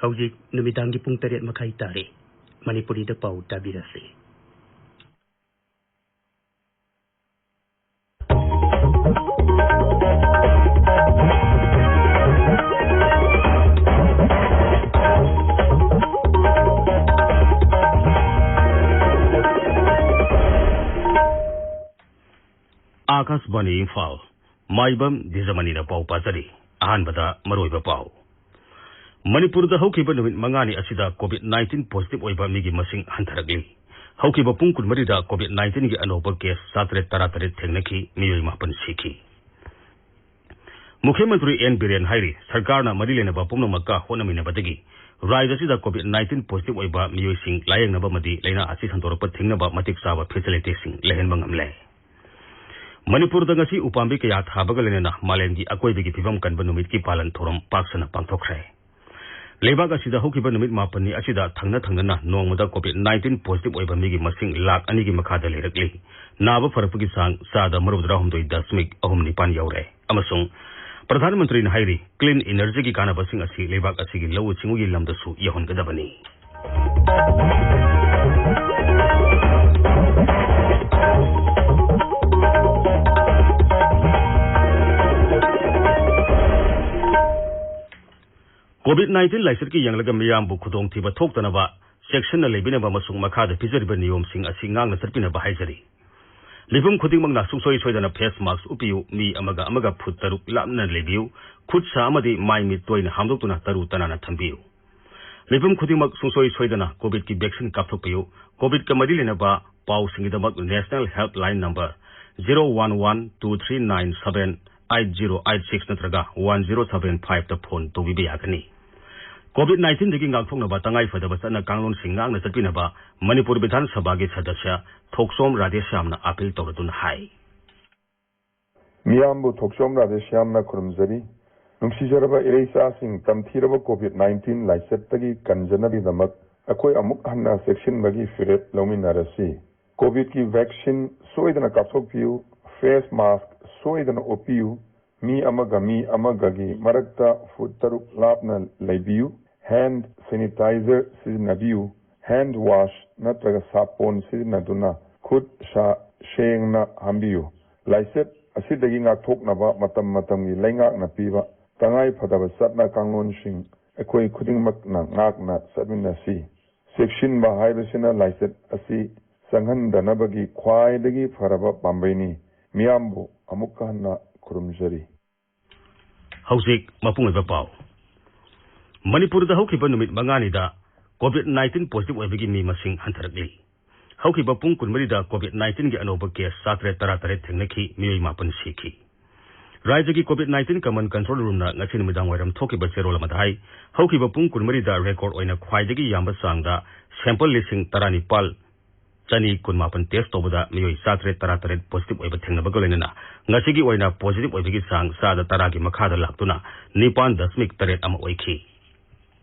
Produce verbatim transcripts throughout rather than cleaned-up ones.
ꯍꯧꯖꯤꯛ ꯅꯨꯃꯤꯗꯥꯡꯒꯤ ꯄꯨꯡ ꯇꯔꯦꯠ ꯃꯈꯥꯏ ꯇꯥꯔꯦ꯫ ꯃꯅꯤꯄꯨꯔꯤꯗ ꯄꯥꯎ ꯇꯥꯕꯤꯔꯁꯤ꯫ ꯑꯥꯀꯥꯁꯕꯥꯅꯤ ꯏꯝꯐꯥꯜ, ꯃꯥꯏꯕꯝ ꯗꯤꯖꯃꯅꯤꯅ ꯄꯥꯎ ꯄꯥꯖꯔꯤ꯫ ꯑꯍꯥꯟꯕꯗ ꯃꯔꯨꯑꯣꯏꯕ ꯄꯥꯎ꯫ ꯃꯅꯤꯄꯨꯔꯗ ꯍꯧꯈꯤꯕ ꯅꯨꯃꯤꯠ ꯃꯉꯥꯅꯤ ꯑꯁꯤꯗ COVID nineteen positive ꯑꯣꯏꯕ ꯃꯤꯒꯤ ꯃꯁꯤꯡ ꯍꯟꯊꯔꯛꯂꯤ꯫ ꯍꯧꯈꯤꯕ ꯄꯨꯡ ꯀꯨꯟꯃꯔꯤꯗ COVID nineteenꯒꯤ ꯑꯅꯧꯕ case ꯆꯥꯇꯔꯦꯠ ꯇꯔꯥꯇꯔꯦꯠ ꯊꯦꯡꯅꯈꯤ, ꯃꯤꯑꯣꯏ ꯃꯥꯄꯟ ꯁꯤꯈꯤ꯫ ꯃꯨꯈ꯭ꯌ ꯃꯟꯇ꯭ꯔꯤ ꯑꯦꯟ ꯕꯤꯔꯦꯟ ꯍꯥꯏꯔꯤ, ꯁꯔꯀꯥꯔꯅ ꯃꯔꯤ ꯂꯩꯅꯕ ꯄꯨꯝꯅꯃꯛꯀ ꯍꯣꯠꯅꯃꯤꯟꯅꯕꯗꯒꯤ ꯔꯥꯖ꯭ꯌ ꯑꯁꯤꯗ COVID nineteen positive ꯑꯣꯏꯕ ꯃꯤꯑꯣꯏꯁꯤꯡ ꯂꯥꯌꯦꯡꯅꯕ ꯑꯃꯗꯤ ꯂꯥꯏꯅꯥ ꯑꯁꯤ ꯁꯟꯗꯣꯔꯛꯄ ꯊꯤꯡꯅꯕ ꯃꯇꯤꯛ ꯆꯥꯕ facilityꯁꯤꯡ ꯂꯩꯍꯟꯕ ꯉꯝꯂꯦ꯫ ꯃꯅꯤꯄꯨꯔꯗ ꯉꯁꯤ ꯎꯄꯥꯝꯕꯤ ꯀꯌꯥ ꯊꯥꯕꯒ ꯂꯣꯏꯅꯅ ꯃꯥꯂꯦꯝꯒꯤ ꯑꯀꯣꯏꯕꯒꯤ ꯐꯤꯕꯝ ꯀꯟꯕ ꯅꯨꯃꯤꯠꯀꯤ ꯄꯥꯂꯟ ꯊꯧꯔꯝ ꯄꯥꯛ ꯁꯟꯅ ꯄꯥꯡꯊꯣꯛꯈ꯭ꯔꯦ꯫ ꯂꯩꯕꯥꯛ ꯑꯁꯤꯗ ꯍꯧꯈꯤꯕ ꯅꯨꯃꯤꯠ ꯃꯥꯄꯟꯅꯤ ꯑꯁꯤꯗ ꯊꯪꯅ ꯊꯪꯅꯅ ꯅꯣꯡꯃꯗ COVID nineteen positive ꯑꯣꯏꯕ ꯃꯤꯒꯤ ꯃꯁꯤꯡ ꯂꯥꯈ ꯑꯅꯤꯒꯤ ꯃꯈꯥꯗ ꯂꯩꯔꯛꯂꯤ꯫ ꯅꯥꯕ ꯐꯔꯛꯄꯒꯤ ꯆꯥꯡ ꯆꯥꯗ ꯃꯔꯤꯐꯨꯇꯔꯥꯍꯨꯝꯗꯣꯏ ꯗꯁꯃꯤꯛ ꯑꯍꯨꯝ ꯅꯤꯄꯥꯟ ꯌꯧꯔꯦ꯫ ꯑꯃꯁꯨꯡ ꯄ꯭ꯔꯙꯥꯟ ꯃꯟꯇ꯭ꯔꯤꯅ ꯍꯥꯏꯔꯤ, clean energyꯒꯤ ꯀꯥꯟꯅꯕꯁꯤꯡ ꯑꯁꯤ ꯂꯩꯕꯥꯛ ꯑꯁꯤꯒꯤ ꯂꯧꯎ ꯁꯤꯡꯎꯒꯤ ꯂꯝꯗꯁꯨ ꯌꯧꯍꯟꯒꯗꯕꯅꯤ꯫ COVID nineteen ꯂꯥꯏꯆꯠꯀꯤ ꯌꯦꯡꯂꯒ ꯃꯤꯌꯥꯝꯕꯨ ꯈꯨꯗꯣꯡꯊꯤꯕ ꯊꯣꯛꯇꯅꯕ ꯆꯦꯛꯁꯤꯟꯅ ꯂꯩꯕꯤꯅꯕ ꯑꯃꯁꯨꯡ ꯃꯈꯥꯗ ꯄꯤꯖꯔꯤꯕ ꯅꯤꯌꯣꯝꯁꯤꯡ ꯑꯁꯤ ꯉꯥꯛꯅ ꯆꯠꯄꯤꯅꯕ ꯍꯥꯏꯖꯔꯤ꯫ ꯃꯤꯄꯨꯝ ꯈꯨꯗꯤꯡꯃꯛꯅ ꯁꯨꯡꯁꯣꯏ ꯁꯣꯏꯗꯅ face mask ꯎꯞꯄꯤꯌꯨ, ꯃꯤ ꯑꯃꯒ ꯑꯃꯒ ꯐꯨꯠ ꯇꯔꯨꯛ ꯂꯥꯞꯅ ꯂꯩꯕꯤꯌꯨ, ꯈꯨꯠ ꯁꯥ ꯑꯃꯗꯤ ꯃꯥꯏ ꯃꯤꯠ ꯇꯣꯏꯅ ꯍꯥꯝꯗꯣꯛꯇꯨꯅ ꯇꯔꯨ ꯇꯅꯥꯟꯅ ꯊꯝꯕꯤꯌꯨ꯫ ꯃꯤꯄꯨꯝ ꯈꯨꯗꯤꯡꯃꯛ ꯁꯨꯡꯁꯣꯏ ꯁꯣꯏꯗꯅ COVIDꯀꯤ vaccine ꯀꯥꯞꯊꯣꯛꯄꯤꯌꯨ꯫ COVIDꯀ ꯃꯔꯤ ꯂꯩꯅꯕ ꯄꯥꯎꯁꯤꯡꯒꯤꯗꯃꯛ National Helpline number zero one one two three nine seven eight zero eight six ꯅꯠꯇ꯭ꯔꯒ one zero seven fiveꯇ phone ꯇꯧꯕꯤꯕ ꯌꯥꯒꯅꯤ꯫ COVID nineteenꯗꯒꯤ ꯉꯥꯛꯊꯣꯛꯅꯕ ꯇꯉꯥꯏꯐꯗꯕ ꯆꯠꯅ ꯀꯥꯡꯂꯣꯟꯁꯤꯡ ꯉꯥꯛꯅ ꯆꯠꯄꯤꯅꯕ ꯃꯅꯤꯄꯨꯔ ꯕꯤꯙꯥꯟ ꯁꯚꯥꯒꯤ ꯁꯗꯁ꯭ꯌ ꯊꯣꯛꯆꯣꯝ ꯔꯥꯙꯦꯁ꯭ꯌꯥꯝꯅ appeal ꯇꯧꯔꯗꯨꯅ ꯍꯥꯏ꯫ ꯃꯤꯌꯥꯝꯕꯨ ꯊꯣꯛꯆꯣꯝ ꯔꯥꯙꯦꯁ꯭ꯌꯥꯝꯅ ꯈꯨꯔꯨꯝꯖꯔꯤ꯫ ꯅꯨꯡꯁꯤꯖꯔꯕ ꯏꯔꯩꯆꯥꯁꯤꯡ, ꯇꯝꯊꯤꯔꯕ COVID nineteen ꯂꯥꯏꯆꯠꯇꯒꯤ ꯀꯟꯖꯅꯕꯒꯤꯗꯃꯛ ꯑꯩꯈꯣꯏ ꯑꯃꯨꯛ ꯍꯟꯅ ꯆꯦꯛꯁꯤꯟꯕꯒꯤ ꯐꯤꯔꯦꯞ ꯂꯧꯃꯤꯟꯅꯔꯁꯤ꯫ COVIDꯀꯤ vaccine ꯁꯣꯏꯗꯅ ꯀꯥꯞꯊꯣꯛꯄꯤꯌꯨ, face mask ꯁꯣꯏꯗꯅ ꯎꯞꯄꯤꯌꯨ, ꯃꯤ ꯑꯃꯒ ꯃꯤ ꯑꯃꯒꯒꯤ ꯃꯔꯛꯇ ꯐꯨꯠ ꯇꯔꯨꯛ ꯂꯥꯞꯅ ꯂꯩꯕꯤꯌꯨ, ꯍꯦꯟꯗ ꯁꯦꯅꯤꯇꯥꯏꯖꯔ ꯁꯤꯖꯤꯟꯅꯕꯤꯌꯨ꯫ ꯍꯦꯟꯗ ꯋꯥꯁ ꯅꯠꯇ꯭ꯔꯒ ꯁꯥꯄꯣꯟ ꯁꯤꯖꯤꯟꯅꯗꯨꯅ ꯈꯨꯠ ꯁꯥ ꯁꯦꯡꯅ ꯍꯥꯝꯕꯤꯌꯨ꯫ ꯂꯥꯏꯆꯠ ꯑꯁꯤꯗꯒꯤ ꯉꯥꯛꯊꯣꯛꯅꯕ ꯃꯇꯝ ꯃꯇꯝꯒꯤ ꯂꯩꯉꯥꯛꯅ ꯄꯤꯕ ꯇꯉꯥꯏ ꯐꯗꯕ ꯆꯠꯅ ꯀꯥꯡꯂꯣꯟꯁꯤꯡ ꯑꯩꯈꯣꯏ ꯈꯨꯗꯤꯡꯃꯛꯅ ꯉꯥꯛꯅ ꯆꯠꯃꯤꯟꯅꯁꯤ꯫ ꯆꯦꯛꯁꯤꯟꯕ ꯍꯥꯏꯕꯁꯤꯅ ꯂꯥꯏꯆꯠ ꯑꯁꯤ ꯆꯪꯍꯟꯗꯅꯕꯒꯤ ꯈ꯭ꯋꯥꯏꯗꯒꯤ ꯐꯔꯕ ꯄꯥꯝꯕꯩꯅꯤ꯫ ꯃꯤꯌꯥꯝꯕꯨ ꯑꯃꯨꯛꯀ ꯍꯟꯅ ꯈꯨꯔꯨꯝꯖꯔꯤ꯫ ꯍꯧꯖꯤꯛ ꯃꯄꯨꯡ ꯑꯣꯏꯕ ꯄꯥꯎ꯫ ꯃꯅꯤꯄꯨꯔꯗ ꯍꯧꯈꯤꯕ ꯅꯨꯃꯤꯠ ꯃꯉꯥꯅꯤꯗ COVID nineteen positive ꯑꯣꯏꯕꯒꯤ ꯃꯤ ꯃꯁꯤꯡ ꯍꯟꯊꯔꯛꯂꯤ꯫ ꯍꯧꯈꯤꯕ ꯄꯨꯡ ꯀꯨꯟꯃꯔꯤꯗ COVID nineteenꯒꯤ ꯑꯅꯧꯕ ꯀꯦꯁ ꯆꯥꯇꯔꯦꯠ ꯇꯔꯥꯇꯔꯦꯠ ꯊꯦꯡꯅꯈꯤ, ꯃꯤꯑꯣꯏ ꯃꯥꯄꯟ ꯁꯤꯈꯤ꯫ ꯔꯥꯖ꯭ꯌꯒꯤ COVID nineteen common control roomꯅ ꯉꯁꯤ ꯅꯨꯃꯤꯗꯥꯡ ꯋꯥꯏꯔꯝ ꯊꯣꯛꯈꯤꯕ ꯆꯦꯔꯣꯜ ꯑꯃꯗ ꯍꯥꯏ, ꯍꯧꯈꯤꯕ ꯄꯨꯡ ꯀꯨꯟꯃꯔꯤꯗ ꯔꯦꯀꯣꯔꯗ ꯑꯣꯏꯅ ꯈ꯭ꯋꯥꯏꯗꯒꯤ ꯌꯥꯝꯕ ꯆꯥꯡꯗ ꯁꯦꯝꯄꯜ ꯂꯤꯁꯤꯡ ꯇꯔꯥꯅꯤꯄꯥꯜ ꯆꯅꯤ ꯀꯨꯟꯃꯥꯄꯟ ꯇꯦꯁ ꯇꯧꯕꯗ ꯃꯤꯑꯣꯏ ꯆꯥꯇꯔꯦꯠ ꯇꯔꯥꯇꯔꯦꯠ ꯄꯣꯖꯤꯇꯤꯚ ꯑꯣꯏꯕ ꯊꯦꯡꯅꯕꯒ ꯂꯣꯏꯅꯅ ꯉꯁꯤꯒꯤ ꯑꯣꯏꯅ ꯄꯣꯖꯤꯇꯤꯚ ꯑꯣꯏꯕꯒꯤ ꯆꯥꯡ ꯆꯥꯗ ꯇꯔꯥꯒꯤ ꯃꯈꯥꯗ ꯂꯥꯛꯇꯨꯅ ꯅꯤꯄꯥꯟ ꯗꯁꯃꯤꯛ ꯇꯔꯦꯠ ꯑꯃ ꯑꯣꯏꯈꯤ꯫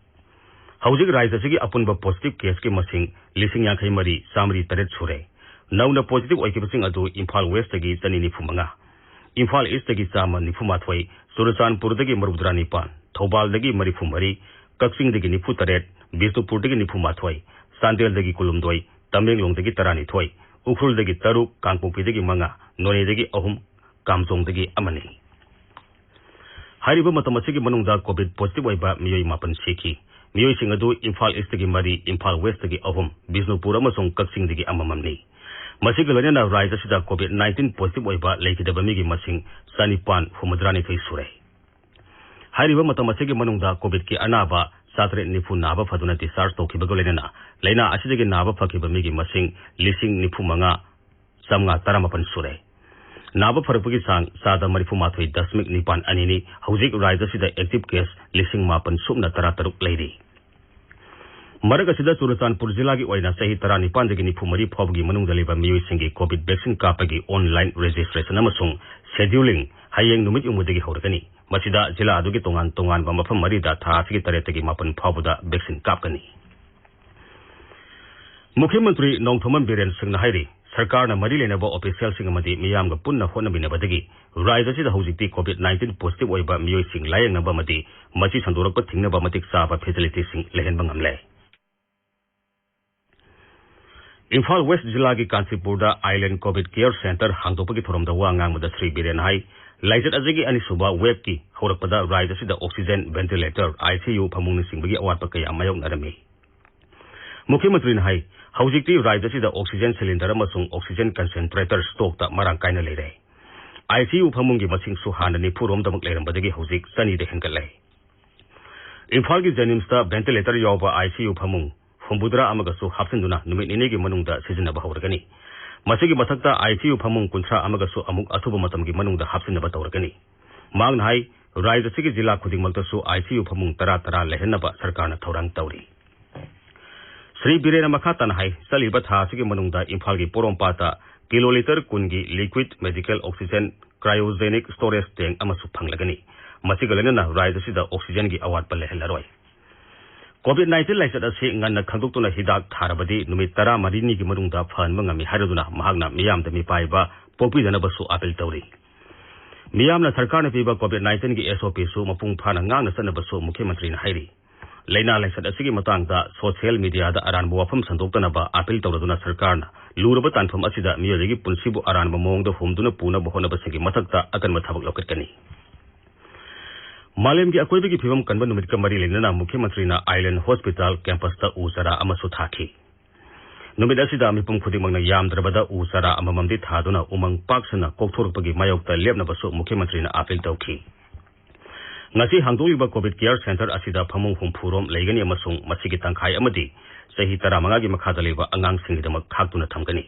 ꯍꯧꯖꯤꯛ ꯔꯥꯖ꯭ꯌ ꯑꯁꯤꯒꯤ ꯑꯄꯨꯟꯕ ꯄꯣꯖꯤꯇꯤꯚ ꯀꯦꯁꯀꯤ ꯃꯁꯤꯡ ꯂꯤꯁꯤꯡ ꯌꯥꯡꯈꯩ ꯃꯔꯤ ꯆꯥꯃꯔꯤ ꯇꯔꯦꯠ ꯁꯨꯔꯦ꯫ ꯅꯧꯅ ꯄꯣꯖꯤꯇꯤꯚ ꯑꯣꯏꯈꯤꯕꯁꯤꯡ ꯑꯗꯨ ꯏꯝꯐꯥꯜ ꯋꯦꯁꯇꯒꯤ ꯆꯅꯤ ꯅꯤꯐꯨ ꯃꯉꯥ, ꯏꯝꯐꯥꯜ ꯏꯁꯇꯒꯤ ꯆꯥꯝꯃ ꯅꯤꯐꯨ ꯃꯥꯊꯣꯏ, ꯆꯨꯔꯆꯥꯟꯄꯨꯔꯗꯒꯤ ꯃꯧꯗ꯭ꯔꯥ ꯅꯤꯄꯥꯟ, ꯊꯧꯕꯥꯜꯗꯒꯤ ꯃꯔꯤꯐꯨ ꯃꯔꯤ, ꯀꯛꯆꯤꯡꯗꯒꯤ ꯅꯤꯐꯨ ꯇꯔꯦꯠ, ꯕꯤꯁꯅꯨꯄꯨꯔꯗꯒꯤ ꯅꯤꯐꯨ ꯃꯥꯊꯣꯏ, ꯆꯥꯟꯗꯦꯜꯗꯒꯤ ꯀꯨꯟꯍꯨꯝꯗꯣꯏ, ꯇꯃꯦꯡꯂꯣꯡꯗꯒꯤ ꯇꯔꯥꯅꯤꯊꯣꯏ, ꯎꯈ꯭ꯔꯨꯜꯗꯒꯤ ꯇꯔꯨꯛ, ꯀꯥꯡꯄꯣꯛꯄꯤꯗꯒꯤ ꯃꯉꯥ, ꯅꯣꯅꯦꯗꯒꯤ ꯑꯍꯨꯝ, ꯀꯥꯝꯖꯣꯡꯗꯒꯤ ꯑꯃꯅꯤ꯫ ꯍꯥꯏꯔꯤꯕ ꯃꯇꯝ ꯑꯁꯤꯒꯤ ꯃꯅꯨꯡꯗ ꯀꯣꯚꯤꯗ ꯄꯣꯖꯤꯇꯤꯚ ꯑꯣꯏꯕ ꯃꯤꯑꯣꯏ ꯃꯥꯄꯟ ꯁꯤꯈꯤ꯫ ꯃꯤꯑꯣꯏꯁꯤꯡ ꯑꯗꯨ ꯏꯝꯐꯥꯜ ꯏꯁꯇꯒꯤ ꯃꯔꯤ, ꯏꯝꯐꯥꯜ ꯋꯦꯁꯇꯒꯤ ꯑꯍꯨꯝ, ꯕꯤꯁꯅꯨꯄꯨꯔ ꯑꯃꯁꯨꯡ ꯀꯛꯆꯤꯡꯗꯒꯤ ꯑꯃꯃꯝꯅꯤ꯫ ꯃꯁꯤꯒ ꯂꯣꯏꯅꯅ ꯔꯥꯖ꯭ꯌ ꯑꯁꯤꯗ ꯀꯣꯚꯤꯗ ꯅꯥꯏꯟꯇꯤꯟ ꯄꯣꯖꯤꯇꯤꯚ ꯑꯣꯏꯕ ꯂꯩꯈꯤꯗꯕ ꯃꯤꯒꯤ ꯃꯁꯤꯡ ꯆꯅꯤꯄꯥꯟ ꯍꯨꯝꯐꯨꯇꯔꯥꯅꯤꯊꯣꯏ ꯁꯨꯔꯦ꯫ ꯍꯥꯏꯔꯤꯕ ꯃꯇꯝ ꯑꯁꯤꯒꯤ ꯃꯅꯨꯡꯗ ꯀꯣꯚꯤꯗꯀꯤ ꯑꯅꯥꯕ ꯆꯥꯇꯔꯦꯠ ꯅꯤꯐꯨ ꯅꯥꯕ ꯐꯗꯨꯅ ꯗꯤꯁꯆꯥꯔꯖ ꯇꯧꯈꯤꯕꯒ ꯂꯣꯏꯅꯅ ꯂꯥꯏꯅꯥ ꯑꯁꯤꯗꯒꯤ ꯅꯥꯕ ꯐꯈꯤꯕ ꯃꯤꯒꯤ ꯃꯁꯤꯡ ꯂꯤꯁꯤꯡ ꯅꯤꯐꯨ ꯃꯉꯥ ꯆꯥꯝꯃꯉꯥ ꯇꯔꯥꯃꯥꯄꯟ ꯁꯨꯔꯦ꯫ ꯅꯥꯕ ꯐꯔꯛꯄꯒꯤ ꯆꯥꯡ ꯆꯥꯗ ꯃꯔꯤꯐꯨ ꯃꯥꯊꯣꯏ ꯗꯁꯃꯤꯛ ꯅꯤꯄꯥꯟ ꯑꯅꯤꯅꯤ꯫ ꯍꯧꯖꯤꯛ ꯔꯥꯖ꯭ꯌ ꯑꯁꯤꯗ ꯑꯦꯛꯇꯤꯚ ꯀꯦꯁ ꯂꯤꯁꯤꯡ ꯃꯥꯄꯟ ꯁꯨꯞꯅ ꯇꯔꯥ ꯇꯔꯨꯛ ꯂꯩꯔꯤ꯫ ꯃꯔꯛ ꯑꯁꯤꯗ ꯆꯨꯔꯆꯥꯟꯄꯨꯔ ꯖꯤꯂꯥꯒꯤ ꯑꯣꯏꯅ ꯆꯍꯤ ꯇꯔꯥꯅꯤꯄꯥꯟꯗꯒꯤ ꯅꯤꯐꯨ ꯃꯔꯤ ꯐꯥꯎꯕꯒꯤ ꯃꯅꯨꯡꯗ ꯂꯩꯕ ꯃꯤꯑꯣꯏꯁꯤꯡꯒꯤ ꯀꯣꯚꯤꯗ ꯚꯦꯛꯁꯤꯟ ꯀꯥꯞꯄꯒꯤ ꯑꯣꯟꯂꯥꯏꯟ ꯔꯦꯖꯤꯁꯇ꯭ꯔꯦꯁꯟ ꯑꯃꯁꯨꯡ ꯁꯦꯗ꯭ꯌꯨꯂꯤꯡ ꯍꯌꯦꯡ ꯅꯨꯃꯤꯠ ꯌꯨꯡꯕꯗꯒꯤ ꯍꯧꯔꯒꯅꯤ꯫ ꯃꯁꯤꯗ ꯖꯤꯂꯥ ꯑꯗꯨꯒꯤ ꯇꯣꯉꯥꯟ ꯇꯣꯉꯥꯟꯕ ꯃꯐꯝ ꯃꯔꯤꯗ ꯊꯥ ꯑꯁꯤꯒꯤ ꯇꯔꯦꯠꯇꯒꯤ ꯃꯥꯄꯟ ꯐꯥꯎꯕꯗ ꯚꯦꯛꯁꯤꯟ ꯀꯥꯞꯀꯅꯤ꯫ ꯃꯨꯈ꯭ꯌ ꯃꯟꯇ꯭ꯔꯤ ꯅꯣꯡꯊꯣꯝꯕꯝ ꯕꯤꯔꯦꯟ ꯁꯤꯡꯅ ꯍꯥꯏꯔꯤ, ꯁꯔꯀꯥꯔꯅ ꯃꯔꯤ ꯂꯩꯅꯕ ꯑꯣꯐꯤꯁꯤꯌꯦꯜꯁꯤꯡ ꯑꯃꯗꯤ ꯃꯤꯌꯥꯝꯒ ꯄꯨꯟꯅ ꯍꯣꯠꯅꯃꯤꯟꯅꯕꯗꯒꯤ ꯔꯥꯖ꯭ꯌ ꯑꯁꯤꯗ ꯍꯧꯖꯤꯛꯇꯤ COVID nineteen positive ꯑꯣꯏꯕ ꯃꯤꯑꯣꯏꯁꯤꯡ ꯂꯥꯌꯦꯡꯅꯕ ꯑꯃꯗꯤ ꯃꯁꯤ ꯁꯟꯗꯣꯔꯛꯄ ꯊꯤꯡꯅꯕ ꯃꯇꯤꯛ ꯆꯥꯕ ꯐꯦꯁꯤꯂꯤꯇꯤꯁꯤꯡ ꯂꯩꯍꯟꯕ ꯉꯝꯂꯦ꯫ ꯏꯝꯐꯥꯜ ꯋꯦꯁ꯭ꯠ ꯖꯤꯂꯥꯒꯤ ꯀꯥꯟꯆꯤꯄꯨꯔꯗ Island COVID Care Centre ꯍꯥꯡꯗꯣꯛꯄꯒꯤ ꯊꯧꯔꯝꯗ ꯋꯥ ꯉꯥꯡꯕꯗ ꯁ꯭ꯔꯤ ꯕꯤꯔꯦꯟ ꯍꯥꯏ, ꯂꯥꯏꯆꯠ ꯑꯁꯤꯒꯤ ꯑꯅꯤꯁꯨꯕ ꯋꯦꯕꯀꯤ ꯍꯧꯔꯛꯄꯗ ꯔꯥꯖ꯭ꯌ ꯑꯁꯤꯗ oxygen, ventilator, ICU ꯐꯃꯨꯡꯅꯆꯤꯡꯕꯒꯤ ꯑꯋꯥꯠꯄ ꯀꯌꯥ ꯃꯥꯌꯣꯛꯅꯔꯝꯃꯤ꯫ ꯃꯨꯈ꯭ꯌ ꯃꯟꯇ꯭ꯔꯤꯅ ꯍꯥꯏ, ꯍꯧꯖꯤꯛꯇꯤ ꯔꯥꯖ꯭ꯌ ꯑꯁꯤꯗ oxygen cylinder ꯑꯃꯁꯨꯡ oxygen concentrator stockꯇ ꯃꯔꯥꯡ ꯀꯥꯏꯅ ꯂꯩꯔꯦ꯫ ICU ꯐꯃꯨꯡꯒꯤ ꯃꯁꯤꯡꯁꯨ ꯍꯥꯟꯅ ꯅꯤꯐꯨ ꯔꯣꯝꯗꯃꯛ ꯂꯩꯔꯝꯕꯗꯒꯤ ꯍꯧꯖꯤꯛ ꯆꯅꯤꯗ ꯍꯦꯟꯒꯠꯂꯦ꯫ ꯏꯝꯐꯥꯜꯒꯤ JNIMSꯇ ventilator ꯌꯥꯎꯕ ICU ꯐꯃꯨꯡ ꯍꯨꯝꯐꯨꯇꯔꯥ ꯑꯃꯒꯁꯨ ꯍꯥꯞꯆꯤꯟꯗꯨꯅ ꯅꯨꯃꯤꯠ ꯅꯤꯅꯤꯒꯤ ꯃꯅꯨꯡꯗ ꯁꯤꯖꯤꯟꯅꯕ ꯍꯧꯔꯒꯅꯤ꯫ ꯃꯁꯤꯒꯤ ꯃꯊꯛꯇ ICU ꯐꯃꯨꯡ ꯀꯨꯟꯊ꯭ꯔꯥ ꯑꯃꯒꯁꯨ ꯑꯃꯨꯛ ꯑꯊꯨꯕ ꯃꯇꯝꯒꯤ ꯃꯅꯨꯡꯗ ꯍꯥꯞꯆꯤꯟꯅꯕ ꯇꯧꯔꯒꯅꯤ꯫ ꯃꯍꯥꯛꯅ ꯍꯥꯏ, ꯔꯥꯖ꯭ꯌ ꯑꯁꯤꯒꯤ ꯖꯤꯂꯥ ꯈꯨꯗꯤꯡꯃꯛꯇꯁꯨ ICU ꯐꯃꯨꯡ ꯇꯔꯥ ꯇꯔꯥ ꯂꯩꯍꯟꯅꯕ ꯁꯔꯀꯥꯔꯅ ꯊꯧꯔꯥꯡ ꯇꯧꯔꯤ꯫ ꯁ꯭ꯔꯤ ꯕꯤꯔꯦꯟꯅ ꯃꯈꯥ ꯇꯥꯅ ꯍꯥꯏ, ꯆꯠꯂꯤꯕ ꯊꯥ ꯑꯁꯤꯒꯤ ꯃꯅꯨꯡꯗ ꯏꯝꯐꯥꯜꯒꯤ ꯄꯣꯔꯣꯝꯄꯥꯠꯇ ꯀꯤꯂꯣ ꯂꯤꯇꯔ ꯀꯨꯟꯒꯤ liquid medical oxygen cryogenic storage tank ꯑꯃꯁꯨ ꯐꯪꯂꯒꯅꯤ꯫ ꯃꯁꯤꯒ ꯂꯣꯏꯅꯅ ꯔꯥꯖ꯭ꯌ ꯑꯁꯤꯗ oxygenꯒꯤ ꯑꯋꯥꯠꯄ ꯂꯩꯍꯜꯂꯔꯣꯏ꯫ COVID nineteen ꯂꯥꯏꯆꯠ ꯑꯁꯤ ꯉꯟꯅ ꯈꯪꯗꯣꯛꯇꯨꯅ ꯍꯤꯗꯥꯛ ꯊꯥꯔꯕꯗꯤ ꯅꯨꯃꯤꯠ ꯇꯔꯥꯃꯔꯤꯅꯤꯒꯤ ꯃꯅꯨꯡꯗ ꯐꯍꯟꯕ ꯉꯝꯃꯤ ꯍꯥꯏꯔꯗꯨꯅ ꯃꯍꯥꯛꯅ ꯃꯤꯌꯥꯝꯗ ꯃꯤꯄꯥꯏꯕ ꯄꯣꯛꯄꯤꯗꯅꯕꯁꯨ ꯑꯥꯄꯤꯜ ꯇꯧꯔꯤ꯫ ꯃꯤꯌꯥꯝꯅ ꯁꯔꯀꯥꯔꯅ ꯄꯤꯕ COVID nineteenꯒꯤ SOPꯁꯨ ꯃꯄꯨꯡ ꯐꯥꯅ ꯉꯥꯛꯅ ꯆꯠꯅꯕꯁꯨ ꯃꯨꯈ꯭ꯌ ꯃꯟꯇ꯭ꯔꯤꯅ ꯍꯥꯏꯔꯤ꯫ ꯂꯥꯏꯅꯥ ꯂꯥꯏꯆꯠ ꯑꯁꯤꯒꯤ ꯃꯇꯥꯡꯗ social mediaꯗ ꯑꯔꯥꯟꯕ ꯋꯥꯐꯝ ꯁꯟꯗꯣꯛꯇꯅꯕ ꯑꯥꯄꯤꯜ ꯇꯧꯔꯗꯨꯅ ꯁꯔꯀꯥꯔꯅ ꯂꯨꯔꯕ ꯇꯥꯟꯐꯝ ꯑꯁꯤꯗ ꯃꯤꯑꯣꯏꯕꯒꯤ ꯄꯨꯟꯁꯤꯕꯨ ꯑꯔꯥꯟꯕ ꯃꯑꯣꯡꯗ ꯍꯣꯝꯗꯨꯅ ꯄꯨꯅꯕ ꯍꯣꯠꯅꯕꯁꯤꯡꯒꯤ ꯃꯊꯛꯇ ꯑꯀꯟꯕ ꯊꯕꯛ ꯂꯧꯈꯠꯀꯅꯤ꯫ ꯃꯥꯂꯦꯝꯒꯤ ꯑꯀꯣꯏꯕꯒꯤ ꯐꯤꯕꯝ ꯀꯟꯕ ꯅꯨꯃꯤꯠꯀ ꯃꯔꯤ ꯂꯩꯅꯅ ꯃꯨꯈ꯭ꯌ ꯃꯟꯇ꯭ꯔꯤꯅ Island Hospital campusꯇ ꯎ ꯆꯥꯔꯥ ꯑꯃꯁꯨ ꯊꯥꯈꯤ꯫ ꯅꯨꯃꯤꯠ ꯑꯁꯤꯗ ꯃꯤꯄꯨꯝ ꯈꯨꯗꯤꯡꯃꯛꯅ ꯌꯥꯝꯗ꯭ꯔꯕꯗ ꯎ ꯆꯥꯔꯥ ꯑꯃꯃꯝꯗꯤ ꯊꯥꯗꯨꯅ ꯎꯃꯪ ꯄꯥꯛ ꯁꯟꯅ ꯀꯣꯛꯊꯣꯔꯛꯄꯒꯤ ꯃꯥꯌꯣꯛꯇ ꯂꯦꯞꯅꯕꯁꯨ ꯃꯨꯈ꯭ꯌ ꯃꯟꯇ꯭ꯔꯤꯅ ꯑꯥꯄꯤꯜ ꯇꯧꯈꯤ꯫ ꯉꯁꯤ ꯍꯥꯡꯗꯣꯛꯂꯤꯕ COVID care centre ꯑꯁꯤꯗ ꯐꯃꯨꯡ ꯍꯨꯝꯐꯨ ꯔꯣꯝ ꯂꯩꯒꯅꯤ ꯑꯃꯁꯨꯡ ꯃꯁꯤꯒꯤ ꯇꯪꯈꯥꯏ ꯑꯃꯗꯤ ꯆꯍꯤ ꯇꯔꯥꯃꯉꯥꯒꯤ ꯃꯈꯥꯗ ꯂꯩꯕ ꯑꯉꯥꯡꯁꯤꯡꯒꯤꯗꯃꯛ ꯈꯥꯛꯇꯨꯅ ꯊꯝꯒꯅꯤ꯫